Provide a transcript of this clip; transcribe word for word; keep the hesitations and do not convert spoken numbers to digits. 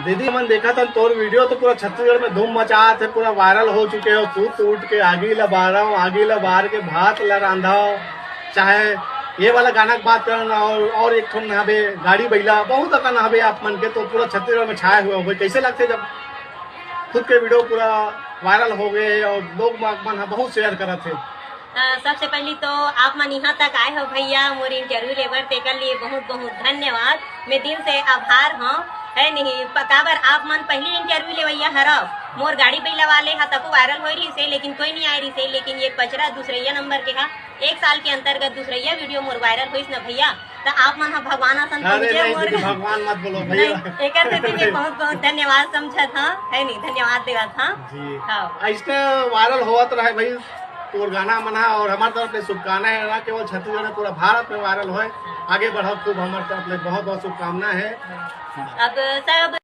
दीदी, हमन देखत हन तोर वीडियो तो पूरा छत्तीसगढ़ में धूम मचात हे, पूरा वायरल हो चुके हो। तू तो उठ के आगी ला बारव, आगी ला बार के भात ला रांधव, चाहे ये वाला गाना के बात करन, और, और एक ठन हवे गाड़ी बैला, बहुत अकन हवे आप मन के, तो पूरा छत्तीसगढ़ में छाए हुए हो। कैसे लगथे जब खुद के वीडियो पूरा वायरल हो गए और लोग मन ह बहुत शेयर करत हे? अ, सबसे पहली तो आप मन यहाँ तक आए हो भैया, मोर इंटरव्यू लेबर, तेकर लिए बहुत बहुत धन्यवाद। मैं दिल से आभार हूँ, है नहीं? प-, काबर आप मन पहली इंटरव्यू लेवैया हरव। मोर गाड़ी बैला वाले हा तको वायरल होए रहिस हे, लेकिन कोई नहीं आए रहिस हे, लेकिन ये पचरा दूसरैया नंबर के हा, एक साल के अंतर्गत दूसरैया वीडियो मोर वायरल होइस न भैया, त आप मन हा भगवान असन अरे समझे नहीं मोर। दीदी, भगवान मत बोलो भैया। नहीं, एकर सेती मैं बहुत बहुत धन्यवाद समझत हाँ, है नहीं? धन्यवाद देवत हाँ। जी। हाँ। ऐसने वायरल होवत रहे भाई तोर गाना मन ह, और हमारे तरफ से शुभकामनाएं है ना, केवल छत्तीसगढ़ में, पूरा भारत में वायरल होए, आगे बढ़ो खूब, हमारे तरफ से बहुत बहुत शुभकामना है। अब सब